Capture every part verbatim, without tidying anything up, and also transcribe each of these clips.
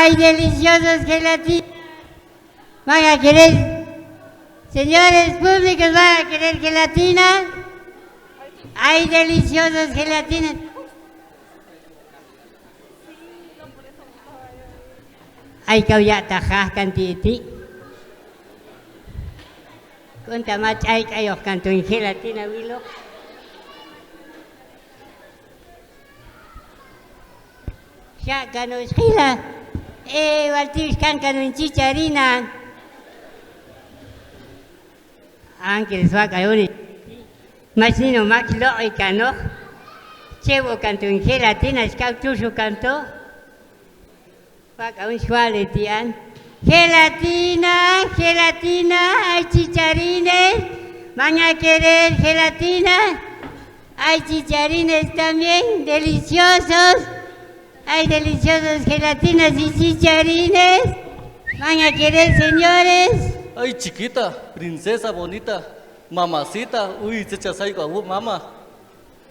Ay, deliciosos gelatina. Van a querer, señores públicos, van a querer gelatina. Ay, deliciosos gelatina. Ay, kau ya tajahkan ti iti. Konta macai kayo kantong gelatina wilo. Siya kanu sikila. Eh, walti sikan kanu cicarina. Angkil suaka yoni. Mas nino makilo ikano. Cewo kantong gelatina sikau tusu kanto. Pak aun suale tian. Gelatina, gelatina, ay chicharines. Van a querer gelatina. Ay chicharines también, deliciosos. Ay deliciosos gelatinas y chicharines. Van a querer, señores. Ay, chiquita, princesa bonita, mamacita, uy, checha sai kau, mama.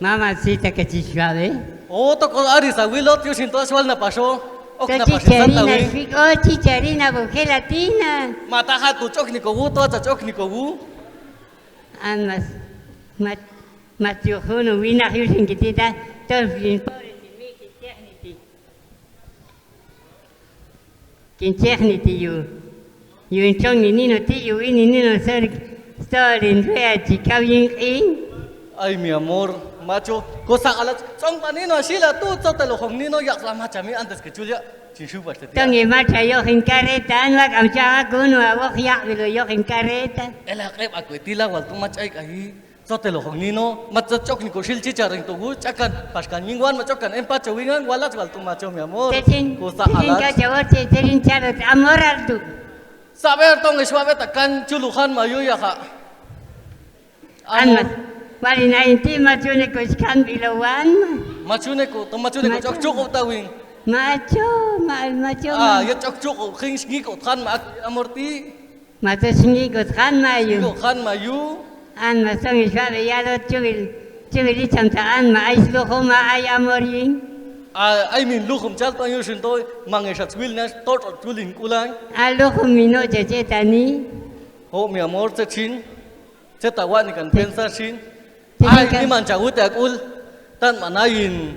Mamacita kecil suave. Oh, toko ari sawilo, tiu sinto sual na paso. Ok, na paso chicharina, santa, wi. Oh, chicharina, bo gelatina. Mataha tu chok ni kowu, tu acha chok ni kowu. An mas, mat, mat yu hunu winah yu sing kitita, tos lin pore sin mi kiteh niti. Kinceh ni tiyu. Yun chong ni nino tiyu ini nino ser storin rea chikau ying ing. Ay, mi amor, macho, kosa alat, chong pa nino sila tu, chong telohong nino, yak lah macam ni antes kecil ya, cin supas teti. Tong i macha yohin kareta, an wak am chawa kunu awok yak bilo yohin kareta. Elah klep aku itilah wal tu machai kahi. Sote lohong nino, macocok ni kosil cicaring tugu, cakan paskan mingguan, macokan empat cowingan, walas wal tu maco mi amor. Tecin, kusa tecin alas. Kacau, tecin caro amoral tu. Sabar tong, iswabe takan culuhan mayu ya, Kak. An, amo. Mas. Wali na inti macu ne kuskan bilowan. Macu ne ku, to macu ne ku, macu. Cok cukup tawing. Maco, ma-, maco, ah, ma- ya cok cukup, king sengi kok kan ma-, amor ti. Mato singgi got kan mayu. Singgi got kan mayu. An masong iswa be yalo cubil, cubil icam taan ma ais luhum ma ai amoring. A, ai min luhum cal panyu sinto, mangesat cubil nas, tot, tot culin kulang. A luhum mino cece tani. Ho, mi amor, cecin. Cetawa ni kan pensa sin. Ai, kan ni mancaut ya kul. Tan manain.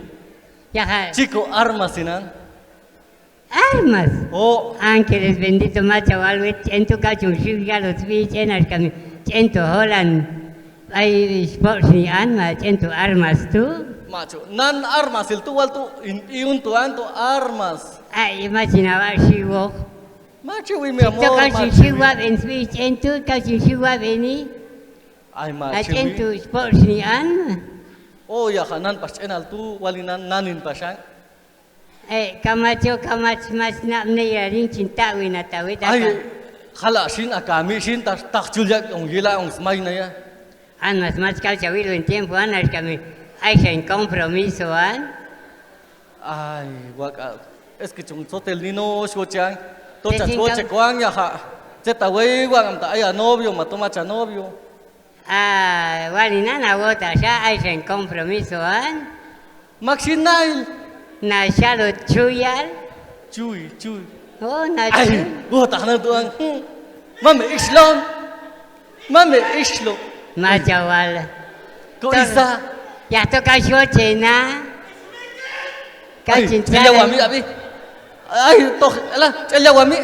Ya, ha. Ciko armas sinan. Armas. Oh. Ángeles bendito macha wal wet cen tu kau cung siu galo sbi cen as kami cen tu holan. Ai sport sini an ma cen tu armas tu. Macho nan armas il tu wal tu in, iun tu an tu armas. Ai machi nawa siwok. Macho wi mi amor. Tu kau cung siu wap en sbi cen tu kau cung siu wap ini. Ai macho wi. Cen tu sport sini an. Oh ya kanan pas channel tu walinan nanin pasang. Eh, kamacho, kamach, mach, nak mene ya ring cinta wina tawe. Ai, dakan. Kala sin, akami sin, tak, tak culiak, ong gila, ong semai na ya. An mas, mach, kau cawi luin tiempo, an, harus kami, ai, sen compromiso, an. Ai, wak, ah, es que cung sotel nino, suocang. Tocha, suoce koang ya, ha. Ceta wei, wang, am ta, ai, a novio, mato macha novio. Ah, wali na na wota sa ai sen compromiso an. Maksinail. Na salo chuyal. Cuy, cuy. Oh, na cuy. Ai, wota na tuang. Mame Islam. Mame Islam. Macha wal. Ko isa. Ya to ka sio cena. Ka cinta. Ai, cen yawa mi abi. Ai, toh, elah, cen yawa mi.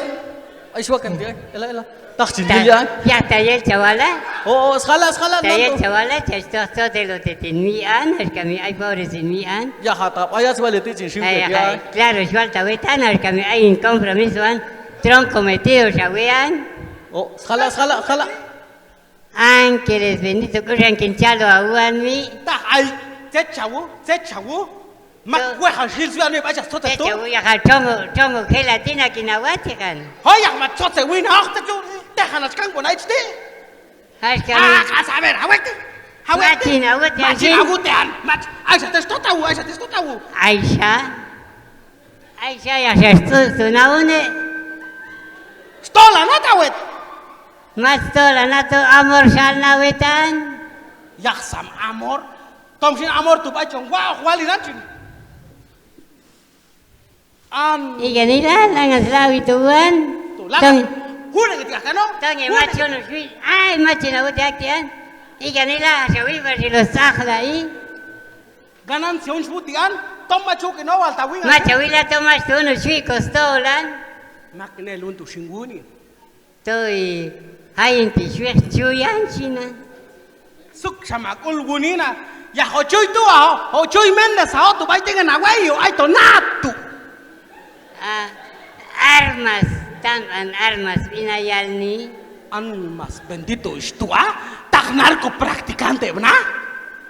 Ai, suakan dia, elah, elah. Tah, cin dia. Ya, tayel cawala. Oh, oh, sekala, sekala, tayel cawala, cen toh, toh, telo tetin mi an, harus kami ai poresin mi an. Ya, hatap, ayah, sual itu, cin, siu, ya. Claro, sual tawetan, harus kami ai compromiso an. Tronco metido, sawean. Oh, sekala, sekala, sekala. Ángeles bendito, kurang kincalo awan mi. Tah ai, cecawo, cecawo. Mak kue hasil sudah mi baca sote tu. Cecawo ya kan, tongo, tongo gelatina kinawati kan. Hoyak mat sote wina, oh, tetu, teh hanas kang bona icti. Has kami. Ah, kasaber, hawek ti. Hawek ti. Macin awet ya, macin awet ya. Mac, Aisyah tes to tahu, Aisyah tes to tahu. Aisyah. Aisyah ya, ya, stu, stu naune. Stola na tawet. Mas to lana to amor salna wetan. Yaksam amor. Tong sin amor tu bacong. Wah, wali nancin. Am. Ikan ila, langas lawi tuan. Tu, langas. Tong. Hudang iti akano. Tong, e, hudang. Macho no sui. Ai, macho no uti akian. Ikan ila, sawi basi lo sah lai. Ganan si un suti an. Tong macho kino wal tawi ngan. Macho ila tong mas tu no sui kostolan. Mak ne lun tu singguni. Toi, hain ti suek cuyan sina. Suk sama kul gunina. Ya ho cuy tu, ho, ho cuy mendes, ho tu bai tengen awei, yo ai to natu. Ah, armas, tan an armas inayal ni. Armas bendito isto, ah? Tak narko praktikante, bena?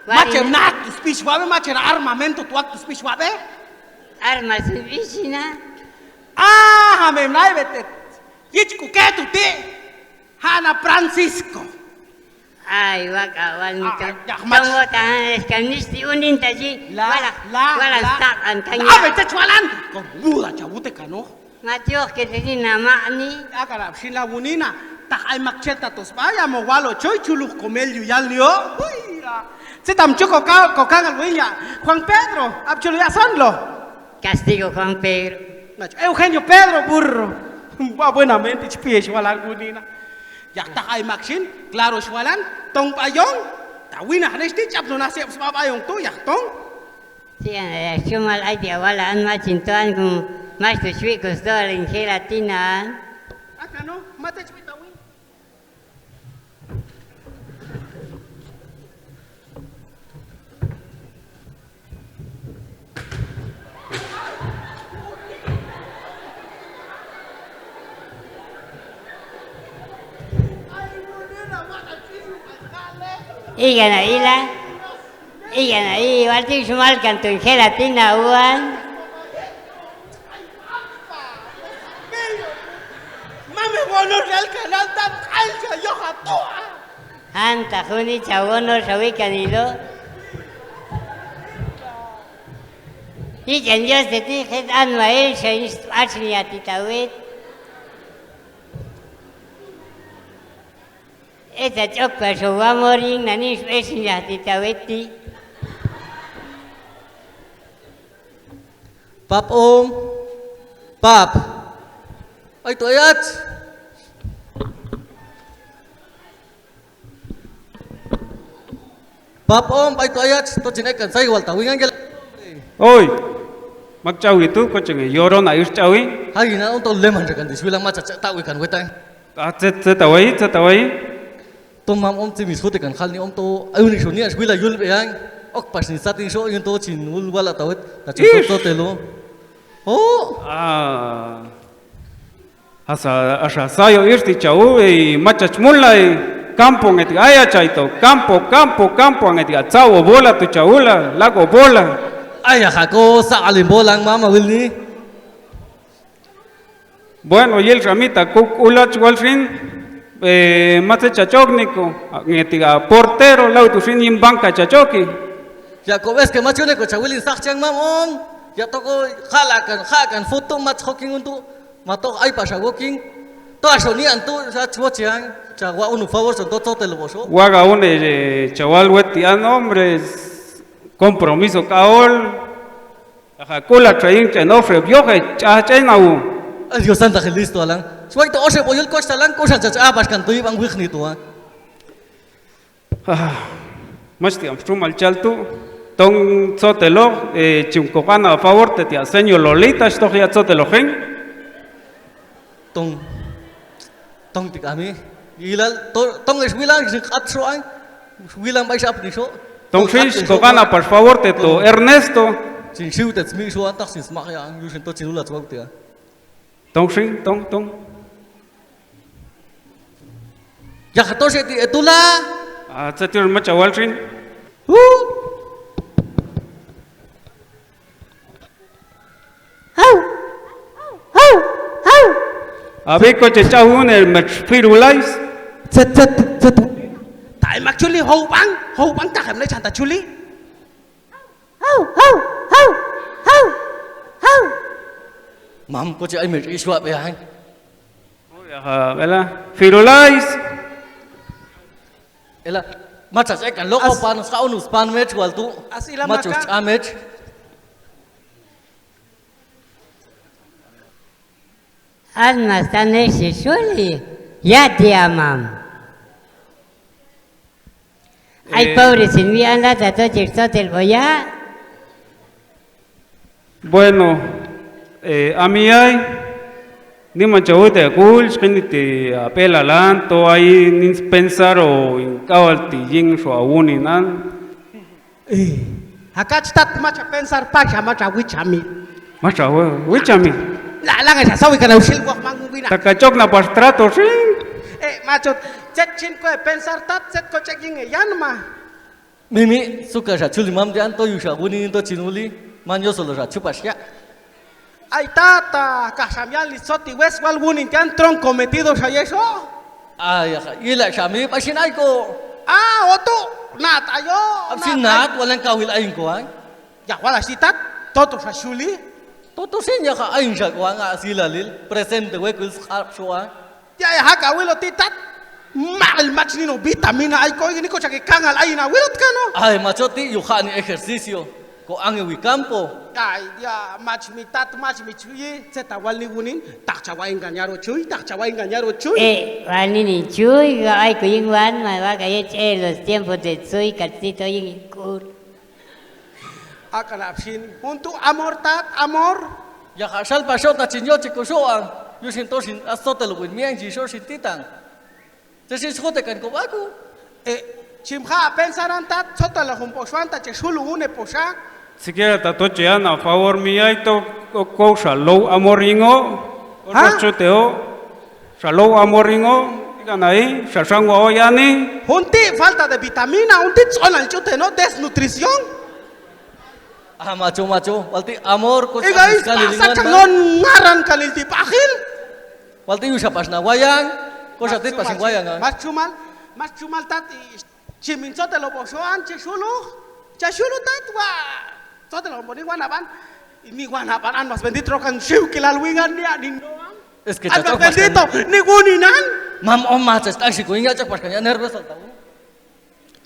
Wari. Macam na. Natu spis wabe, macam armamento tu waktu spis wabe? Armas spis sina. Ah, hame nai betet. Ichi ku ketu ti, hana Francisco. Ai, wak awal ni. Ah, kan. Ya, mat. Tunggu tangan es kan misti unin taji. La, wala, la, wala la. Start an kan. Abe ya. Cek walan. Kau mula cabut e kano. Maciok ke tadi nama ni. Akara sila wunina. Tak ai mak cel tatos baya mo walo coy culuk komel yu yal nio. Hui, ya. Cetam cuko kau, kau kangal win ya. Juan Pedro, ab culu ya son lo. Castigo Juan Pedro. Nacho, Eugenio Pedro, burro. Ba buena mente, chipie, si walan gunina. Yak tak ai maksin, klaro si walan, tong bayong. Tawina hanes ti, cap no nasiap sebab bayong tu, yak tong. Sian, ya, cumal ai di awal an macin tuan ku, mas tu sui ku stoling gelatina. Akano, mata cuit tawin. Ikan na ila, ikan na i, wati sumalkan tu gelatina uan. Mame wono del kanal tan kai sa yo hatua. Anta huni cawono sawikan ilo. Ikan Dios teti het an wae sa inst asli ati tawit. Eta cok paso wamoring nani inst asli ati tawit ti. Pap, Om. Pap. Ai tu ayat. Pap, Om, ai tu ayat. To cina ikan sai wal tawi ngan gel. Oi. Mak cawi tu ko ceng yoro na ir cawi. Hai na untuk leman rekan di suilang maca cek tawi kan wetang. Ah, cet, cet tawai, cet tawai. Tong mam om timis hote kan hal ni om to, ayo ni so ni as wila yul be yang. Ok pas ni sat ni so yun to cin ul wala tawet, ta cin to telo. Oh. Ah. Asa, asa sayo irti cau, eh, macach mulai. Kampung eti aya caito, kampo, kampo, kampo ang eti acawo bola tu caula, lago bola. Aya hako sa alim bolang mama wil ni. Bueno, yil ramita kuk ulach walrin, eh, mase chachok niko, ngeti a portero, lau tu sin yin banka chachoki. Ya ko ves ke macho neko chawilin sah chang mam om. Ya toko halakan, hakan foto mach hoking untuk matok ai pasa woking. To aso ni antu sa chwo chang, cha wa unu favor son to to telo boso. Waga un, eh, chawal weti an hombres, compromiso kaol. Aha, kula train chen ofre vioje, cha chen au. Ay, Dios santa, listo alang. Suai to ose boyul kos talang, kos aja abas kan tu ibang wih ni tu, ah. Ah, mesti am strum al chal tu. Tong sotelo, eh, chum kokana a favor te tia señor Lolita, sto ya sotelo gen. Tong, tong ti kami. Ilal, to-, tong es wilang, sin kat so ai. Wilang bai sap ni so. Tong sin, kokana, por favor, te to, Ernesto. Sin siu te smi so antak sin smak ya, yu sin to sin ulat wau te ya. Tong sin, tong, tong. Ya kato se ti etula. Ah, setir ma chawal sin. Huh. Hau! Hau! Hau! Abi ko cecahun el met firulais. Cet, cet, cet. Tai mak culi, hau bang, hau bang, tak hem le canta culi. Hau! Hau! Hau! Hau! Hau! Mam, ko cek ai met iswa pe ai. Oh ya, ha, bela. Firulais. Ela, macha cek kan lo ko pan, sa unus pan met wal tu. Asila macha maka. Amech. Almas tane si suli, ya diamam. Ai, eh, pobre sin mi an la tato cirto tel boya. Bueno, eh, ami ai, ni mancawi te kul, skini te apela lan, to ai nin pensar o ingkawal ti ying so awuni nan. Eh, haka citat maca pensar pasha maca wicami. Maca wi-, wicami. La, langan sa sawi kana usil gua manggung bina. Takacok na pas trato sing. Eh, maksud, cek cin kue pensar tat, cek ko cek ying e yan ma. Mimi, suka sa culi mam dian to yu sa gunin to cinuli. Man yo solo sa cupas ya. Ai tata, kah samian lisot ti wes wal wunin tian tronco metido sa yeso. Ai, ya, ka, ila sami pasin ai ko. Ah, otu, nat ayo. Absin nat, walang kawil aing ko ai. Ya, wala sitat, toto sa suli. Toto sin ya ka aing sa ko anga sila lil, presente we kul skarp so ai. Ya, ya, haka wilo titat. Mal mac nino vitamina ai ko ini ko cake kangal ai na wilot kano. Ai, maco ti, yu ka ni ejercicio. Ko ange wi campo. Ai, ya, mac mi tat, mac mi cuy. Ceta wal ni wunin. Tak cawain ganyaro cuy, tak cawain ganyaro cuy. Eh, wani ni cuy, ga ai ko ying wan, ma wa ga ye, eh, los tiempos de cuy, katito ying ikur. Akan absin. Untuk amor tat, amor. Ya ka sal paso ta cin yo ciko soang. Yu sin to sin asto te lo win miang jiso sin titang. Te sin skote kan ko baku. Eh, cim ha pensaran tat, sota la humpo suanta ce sulu une posa. Sikiera ta to ce ana favor mi ai to ko, ko sa lou amor ingo. Hah? Oros cote o. Sa lou amor ingo, ikan ai, sa sango o yani. Hunti falta de vitamina, hunti sonan cote no desnutrición. Ah, maco, maco. Walti amor, ko iga is pasa calon ngaran kalil ti pahil. Walti yu sa pas na wayang, ko sa ti pas wayang, ah. Mas Cumal, Mas Cumal tati, cimin cote lo bosoan, ce sulu, ce sulu tat, wa, cote lo boni wan apan, ini wan apan an Mas Bendito kan siu kilal wingan ni, anin doang. Es ke an Mas Bendito, ni guninan. Mam om ma, ces tang si kuinga, cek pas kanya nervous tau.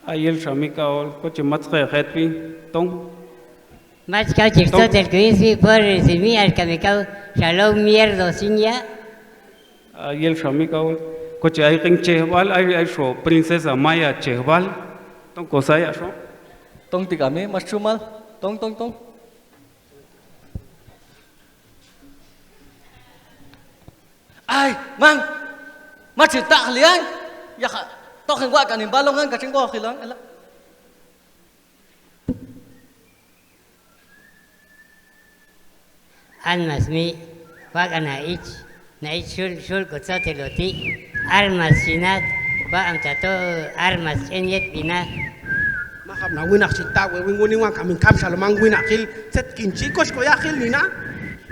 Ayel sami kau, ko ce mat khe khet pi, tong. Mat kau ce tong. Sotel kuis pi, por simi ar kami kau, shalom mierdo sin ya. Ayel sami kau, ko ce ai king cehbal, ai, ai so princesa Maya cehbal, tong ko saya so. Tong ti kami, Mas Cumal, tong, tong, tong. Ai, Mang, ma cinta kalian? Ya, ka, tokin gua kanin balong kan, kacing gua hilang, elak. An mas mi, wak ana ich, na ich sul, sul kutso tiloti, armas sinak, wak am tato, armas enyet bina. Maham na winak cinta, we winguni wang kaming kam salo mangwinak kil, set kinci kos koya kil nina.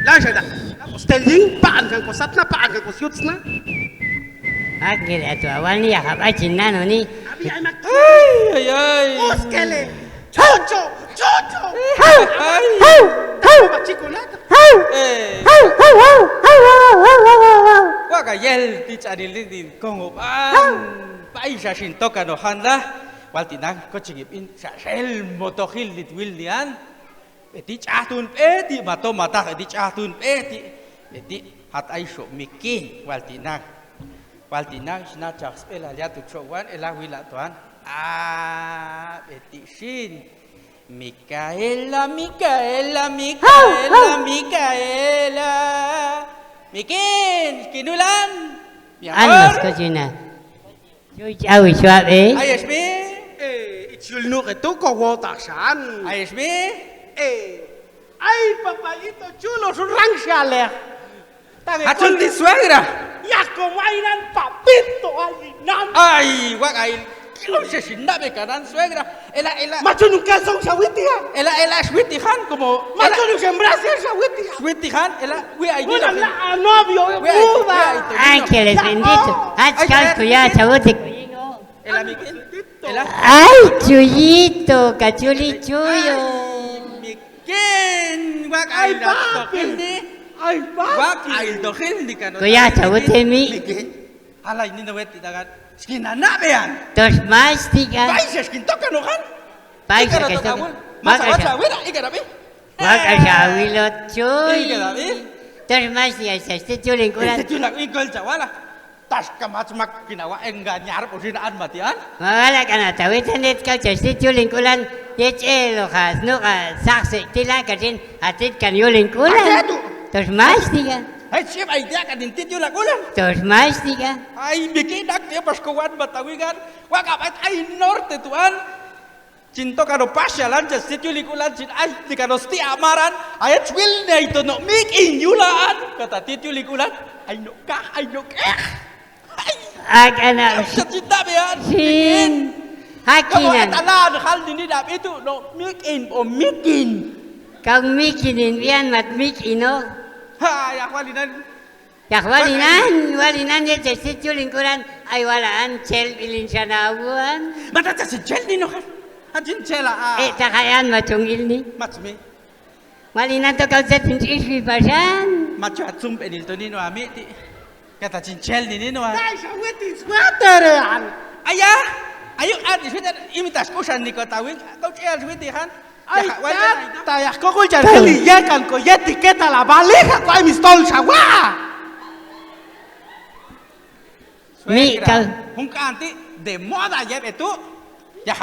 Lang sada. Ko steljing, paan kan ko satna, paan kan ko siutsna. Agil atu awal ni, ahap ai cinna no ni. Abi ai mak. Ai, ai, ai. Oskele. Coco, coco. Ai. Hau, hau. Tau maciko na. Hau. Eh. Hau, hau, hau. Hau, hau, hau, hau, hau, hau. Wah, gayel, ti cari lindin. Kongo pan. Hau. Pai sa sinto kanohan lah. Wal tinang, ko cingip in, sa sel motohil dit wil nian. Eti cahtun peti, mato matah eti cahtun peti. Eti hat ai sok miki, wal tinang. Wal tinang, sina cak sepela lihat tu sok wan, elah wila tuan. Ah, eti sin. Mikaela, Mikaela, Mikaela, Mikaela. Mikin, kinulan. Anas ko cina. Cuy, cawi suap, eh. Ayes mi. Eh, icil nuk itu ko wotasan. Ayes mi. Eh, ai papalito culo surang sialeh. Acun ti suegra. Ya ko mainan papito alinan. Ai, wak ai. Kilo sesinda be kanan suegra. Ela, ela. Macun nung kasong sawiti ya. Ela, ela, sawiti kan, como. Macun nung sembrasir sawiti ya. Sawiti kan, ela, wi ai. Bulan la anobio, wi ai, bulan. Wi ai, Ángeles benditos. Ai, ai, ai, kuya, ai, sawiti. Ela mikin. Ela. Ai, Chuyito, kaculi cuyo. Ai, mikin. Wak ai, ai, dak papi. Tokin ni. Ai, papi. Wak ai, tokin ni kan. Kuya, cabut, Emi. Mikin. Alai, ni na weti tangan. Skin anak bean. Tos mas tiga. Pai, skin tokan, kan? Pai, skin tokan. Masa, masa, wira, ikan api. Wak ai sawi lo, cuy. Ikan api. Terus mas ya, sesti culing kulan. Sesti culing kulan, cawala. Tas kamas mak kinawa enggak nyarap usin an matian. Mawala kana tawi tandit kau sesti culing kulan. Ye celo khas, no ka saksi tila kadin atit kan yuling kulan. Ada tu. Terus mas tiga. Hai, siap ai dia kadin tit yuling kulan. Terus mas tiga. Ai, bikin dak dia pas kawan Batawi kan. Wah, kapan ai norte tuan. Cinto kado pas jalan, jas sit yuli kulan, cin ai, di kado seti amaran, ayat wil ne ito nok mik in yulaan, kata tit yuli kulan, ai nok kah, ai nok eh. Ai. Ak anak. Secinta bian. Sin. Haki. Kamu nan. Atalan hal dini dap itu, nok mik in, o mik in. Kau mik in, in bian mat mik in, oh. Ha, ya, walinan. Yah, walinan, walinan ye jas sit yu lingkuran, ai walaan cel bilin sanawan. Mata jas sit cel ni no kan? Ajin cel ah. Eh, cakayan macung il ni. Macmi. Walinan to kau jas sit is wi pasan. Macu acum penil to ni no ami ti. Kata cincel ni ni no. Dai sawit is water an. Ayah, ayo an is water imitas kusan ni kau tawin. Kau cel sawit kan? Ai, tayah kokol jan kali ye kan ko ye tiket ala balik aku ai mistol sawa. Mi kau. Hungka anti demo ada ye betu. Ya.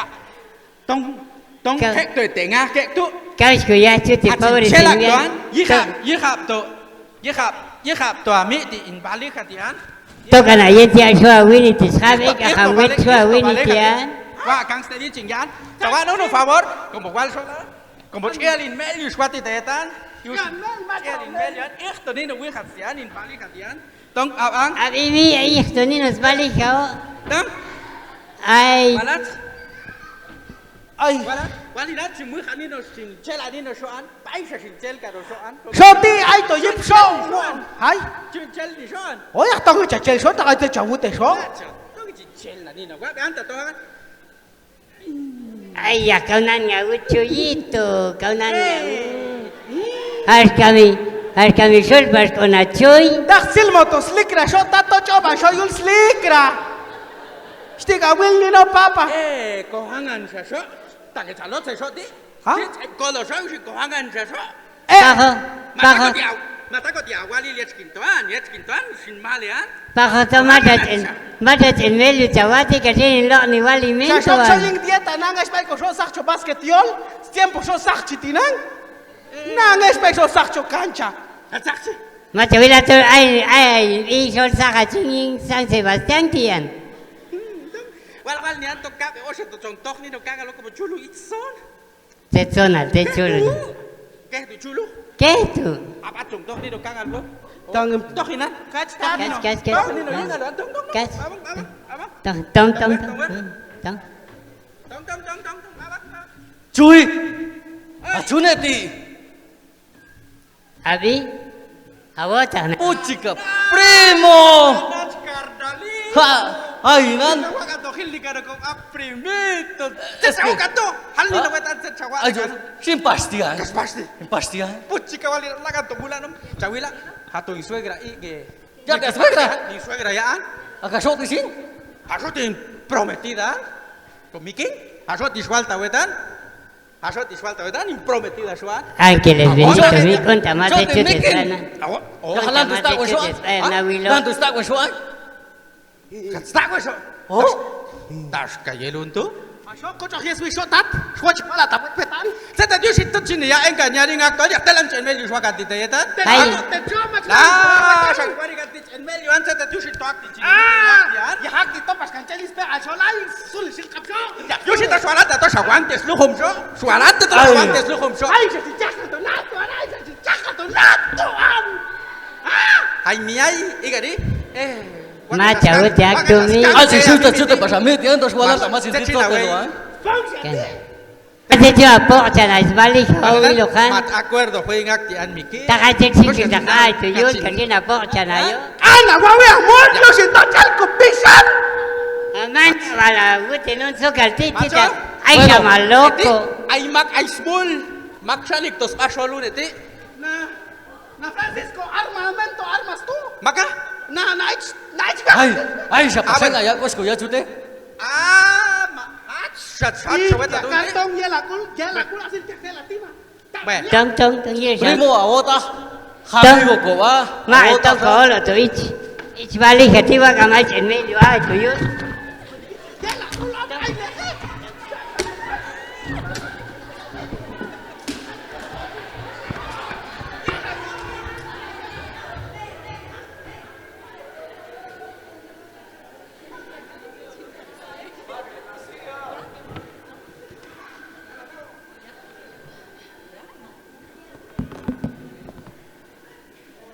Tong, tong kek tu tengah kek tu. Kau sku ya cuti pau di sini. Yihap, yihap tu. Yihap, yihap tu ami ti in balik katian. Toh kana ye tia sua wini ti sabe ka kawet sua wini tia. Wa kang steady cinggan. Sawa nunu favor, kombo wal sola. Kombo cialin mel yus wati tetan. Yus cialin mel yan. Ih, to nino wi katian in balik katian. Tong abang. Abi mi ih, to nino balik kau. Tong. Ai. Balas. Ai. Wala, wali dan si mui kani no sin cel ani no soan, pai sa sin cel karo soan. Soti ai to yip soan. Hai. Sin cel ni soan. Oh ya tong cel soan tak ai to cawut eh soan. Tong sin cel ani no. Wa anta to kan. Ai ya kau nan ngau cuy itu, kau nan ngau. Harus kami, harus kami sul pas kona cuy. Dak sil moto slikra so tato coba so yul slikra. Sti kawil ni no papa. Eh, kohangan sa so. Take calot sa so ti. Hah? Kolo sa si kohangan sa so. Eh. Paho, paho. Mata ko di awal lihat sekintoan, lihat sekintoan sin malian. Paho to madat en, madat en melu cawati ka sini lok ni wali mentoan. Sa so saling dia tanang es pai ko so sak co basket yol, tiempo so sak citinang. Nang es pai so sak co kanca. Sak ci. Maca wila to ai ai i so sak cinging San Sebastian tian. Wal wal nian to kak o se to contoh ni to kak kalau ko culu itson. Tetona, te culu. Keh tu culu. Keh tu. Apa contoh ni do kangan lo? Tong. Toh inan. Kas, kas, kas. Tong ni no inan lo. Tong, tong, tong. Kas. Abang, abang, abang. Tong, tong, tong, tong. Tong. Tong, tong, tong, tong, tong. Abang, abang. Cuy. Acune ti. Abi, awo cah na. Ucika primo. Ha, ainan. Sin pasti ai. Sin pasti ai. Pucika wali lakan to bulan nom. Cawila. Hatu isue gerak i ge. Jadi isue gerak. Isue gerak ya an. Agak sok di sin. Hasut in prometida. Komiking. Hasut iswal tawetan. Hasut iswal tawetan in prometida suan. Angke le bini kami kon tamate cute sana. Awo. Oh, kalan tu stak we suan. Nawilo. Kalan tu stak we suan. Stak we suan. Oh. Tas kayelun tu. Masuk kocok yes wisok tat. Suan cipala tapet petan. Saya tadi usin tut sini ya engka nyari ngak tadi telan cen meli suan kanti tayetan. Hai. Lah, sang mari kanti cen meli wan saya tadi usin tuak di sini. Ah, ya hak di topas kan celis pe asal lain sul sil kapso. Yo si ta suara ta to sawan tes lu hom so. Suara ta to sawan tes lu hom so. Ai sa si cak to nato, ai sa si cak to nato am. Ah, hai mi ai, iga di. Eh. Maca ucak tumi. Ai si suta suta pasami tian to suara ta masih di to teluan. Kan. Ate jo apok can ai sebalik, kau ilo kan. Mat acuerdo fue ngak tian mikir. Tak aja sih kita kai tuyul, kaki napok can ayo. Ana wawe amor yo sin tacal kupisan. Aman wala wute nun so ganti tidak. Ai sama loko. Ai mak ai small. Mak sanik tos pasolu neti. Nah. Na Francisco arma mento armas tu. Maka? Na na ich na ich ka. Ai, ai siapa sen aya kos kuya cute. Ah, ma ach sat sat sawet tu. Kantong ye lakul, ye lakul asil cek de latima. Tong tong tong ye. Primo awota. Kami bokok, wah. Mak, itu ko lo tu, ich. Ich balik kati, wah, kamai cen me, wah, itu yun.